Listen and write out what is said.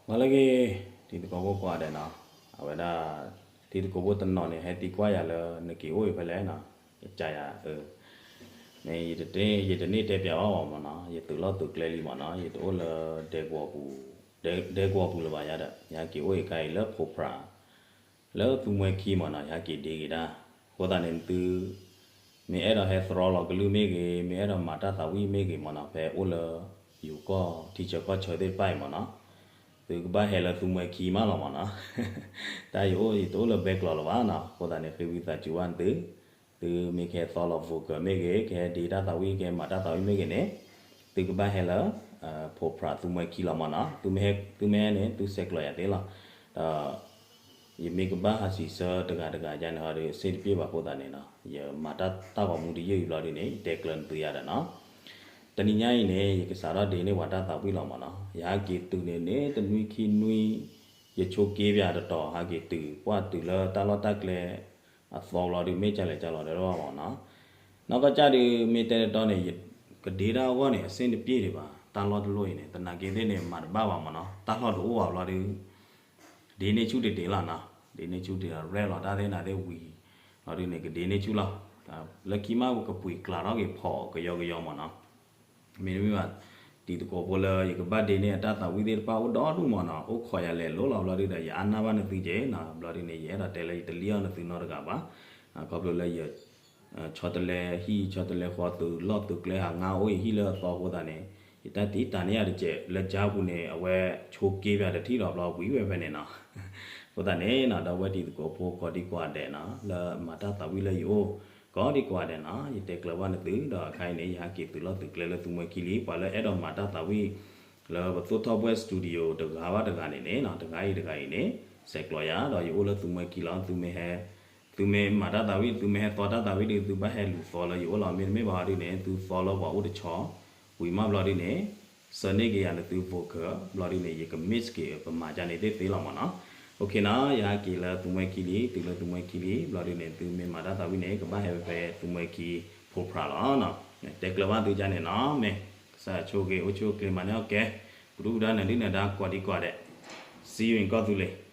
မၤလၢဂ့ၤ တံၤသကိးဖိကိးဂၤဒဲးနီၤ, အဝဲဒၣ် တံၤသကိးဖိတနီၤန့ၣ် ဟဲသံကွၢ်ယၤလၢနက့ၤအိၣ်အံၤဖဲလဲၣ်နီၤ, ယကးယၤအၢ, မ့ၢ် ယတန့ၢ်တဲပၠးဘၣ်မၢ်နီၤ, ယသုးလီၢ်သုးကျဲလံမၢ်နီၤ, ယတအိၣ်လၢ ဒဲကဝီၤပူၤလၢၤဘၣ်ယၤဒီး ယဟဲက့ၤအိၣ်အံၤခါအံၤလၢဖိဖြး လၢသူမှဲခံမၢ်နီၤ, ယဟဲက့ၤဒ့က့ၤဒၣ်, အဃိသတးန့ၣ်သု မ့ၢ်အဲၣ်ဒိးဟဲသရီလီၤကလုၢ်မ့ၢ်ဂ့ၤ, မ့ၢ်အဲၣ်ဒိးမၤတၢ်သးဝံၣ်မ့ၢ်ဂ့ၤမၢ်နီၤ, ဖဲအိၣ်လၢ ယိၤကီၢ်ထံဆၢကီၢ်ဆၢသ့ၣ်တဖၣ်အံၤမၢ်နီၤ, သုကဘၣ်ဟဲလၢသူမှဲခံမးလီၤမၢ်နီၤ, တၢ်ယအိၣ်ယတအိၣ်လၢဘဲကျိးလၢၤဘၣ်နီၤ, အဃိသတးန့ၣ် ဃ့ဝံသးစူၤဘၣ်သု, သုမ့ၢ်ကဟဲသီလီၤ vocal မ့ၢ်ဂ့ၤ, ကဟဲဒ့တၢ်သးဝံၣ် ကဟဲမၤတၢ်သးဝံၣ်မ့ၢ်ဂ့ၤန့ၣ်, သုကဘၣ်ဟဲလၢ ဖိဖြးသူမှဲခံလီၤမၢ်နီၤ, သုမ့ၢ်ဟဲန့ၣ် သုဆဲးကျိးယၤသ့လီၤ, ဒီး ယမ့ၢ်ကဘၣ်ဟးစံးဆၢတဂၤတဂၤယါန့ၣ်ဟီဒီး စ့တပျ့ၣ်ဘၣ်အဃိသတးန့ၣ်နီၤ, ယမၤတၢ်တၢ်ဂီၤမူတယုၢ်အံၤဘျီဒုန့ၣ် ယတဲကျၢၤနသုယါဒီးနီၤ, တနံၤညါအံၤန့ၣ် ယကစးထီၣ်ဒ့န့ၢ်ပှၤတၢ်သးဝံၣ်လီၤမၢ်နီၤ, ယဟဲက့ၤတုၤန့ၣ်န့ၣ် တနွံခံနွံ ယဆိးက့ပၠးတတီၤ ဟဲက့ၤတုၤ ကွၢ်တုၤလၢတၢ်လီၢ်တၢ်ကျဲ အသီဘျီဒု မ့ၢ်ကလဲၤကလီၤဒီးဘၣ်မၢ်နီၤ, နီၢ်ကီၢ်ကၢ်ဒု မ့ၢ်တဲတတီၤန့ၣ် ယကဒ့တၢ်အဂီၢ်န့ၣ် အဆ့တပျ့ၣ်ဒံးဘၣ်, တၢ်လီၢ်တလီၢ်အံၤန့ၣ် သနာ်က့သ့ၣ်န့ၣ် မၤတဘၣ်ဘၣ်မၢ်နီၤ, တၢ်လီၢ်တအိၣ်ဘၣ်ဘျီဒု ဒ့န့ၢ်ဆူၣ်တ့ၢ်တ့ၢ်လီၤနီၤ, ဒ့န့ၢ်ဆူၣ်တ့ၢ်ဒီး ရဲၣ်လီၤတၢ်သ့ၣ်နၤသ့ၣ်ဝံၤ ဘျီဒုန့ၣ် ကဒ့န့ၢ်ဆူၣ်လီၤ, လၢခံမးပကပှ့ၤကျးထီၣ်က့ၤဖီးကယီကယီမၢ်နီၤ, မ့တမ့ၢ်ဘၣ် တံၤသကိးဖိလၢယကဘၣ်ဒ့န့ၢ်အတၢ်သးဝံၣ်သ့ၣ်တဖၣ်အိၣ်ဒီဒူၣ်မၢ်နီၤ, အိၣ်ခိးယၤလဲၤလိၤလီၤဘျီဒုဒီး ယအါနၢ်ဘၣ်နသုက့နီၤ, ဘျီဒုန့ၣ် ယအဲၣ်ဒိးတဲလၢယတလံၣ်အီၣ်နသုနီတဂၤဘၣ်, ခီဖျိလၢယ ဆီတလဲဟံၣ်ဆီတလဲဃီသုးလီၢ်သုးကျဲဟးငါအိၣ်အံၤဟံၣ်လၢအသီအဃိသတးန့ၣ်, ယတၢ်တံၢ်တၢ်န့ၢ်ယၤတစဲး လၢကၠါပူၤန့ၣ် အဝဲဆိးက့ပၠးတထံၣ်ဒီးဘျီဝံၤဝဲဖဲန့ၣ်နီၤ, အဃိသတးန့ၣ်နီၤ ဒီးဝဲတံၤသကိးဖိကိးဒံကိးဂၤဒဲးနီၤ လၢမၤတၢ်သးဝံၣ်လၢယအိၣ် ကိးဒံကိးဂၤဒဲးနီၤ ယတဲကျၢၤဘၣ်နသု ဒီးအခါအံၤန့ၣ် ယဟဲက့ၤသုးလီၢ်သုးကျဲလၢသူမှဲခံလံ ပှၤလၢအဲၣ်ဒိးမၤတၢ်သးဝံၣ် လၢပသိၣ်ထီၣ်ဘှဲၣ် studio တဂၤဘၣ်တဂၤန့ၣ်န့ၣ်နီၤ တဂၤအံၤတဂၤအံၤန့ၣ် ဆဲးကျိးယၤ ဒီးယအိၣ်လၢသူမှဲခံလီၤ သုမ့ၢ်ဟဲ သုမ့ၢ်မၤတၢ်သးဝံၣ် သုမ့ၢ်ဟဲသီတၢ်သးဝံၣ်ဒီး သုဘၣ်ဟဲလူၤသီလၢယအိၣ်လီၤ မ့တမ့ၢ်ဘၣ်ဟီဒုန့ၣ် သုသီလၢပှၤအိၣ်တဆီ ဝံၤမးဘျီဒုန့ၣ် ဆှၢန့ၢ်က့ၤယၤနသု vocal ဘျီဒုန့ၣ် ယက mix က့ၤ ပမၤကန့ၣ်သ့ၣ်သ့လီၤမၢ်နီၤ OK နီၤ ယဟဲက့ၤလၢသူမှဲခံလံ တုၤလၢသူမှဲခံလံ ဘျီဒုန့ၣ် သုမ့ၢ်မၤတၢ်သးဝံၣ်န့ၣ် ကဘၣ်ဟဲဖဲသူမှဲခံ ဖိဖြးလီၤ တဲကျၢၤဘၣ်သုကန့ၣ်နီၤ မ့ၢ် ကစၢ်ဆိၣ်ဂ့ၤအိၣ်ဆူၣ်အိၣ်ချ့မၤန့ၢ်အီၣ်ကဲ ပဒုၣ်ပဒါနဒုၣ်နဒါ ကိးဒံကိးဂၤဒဲး See you in ကီၢ်သူလ့ၤ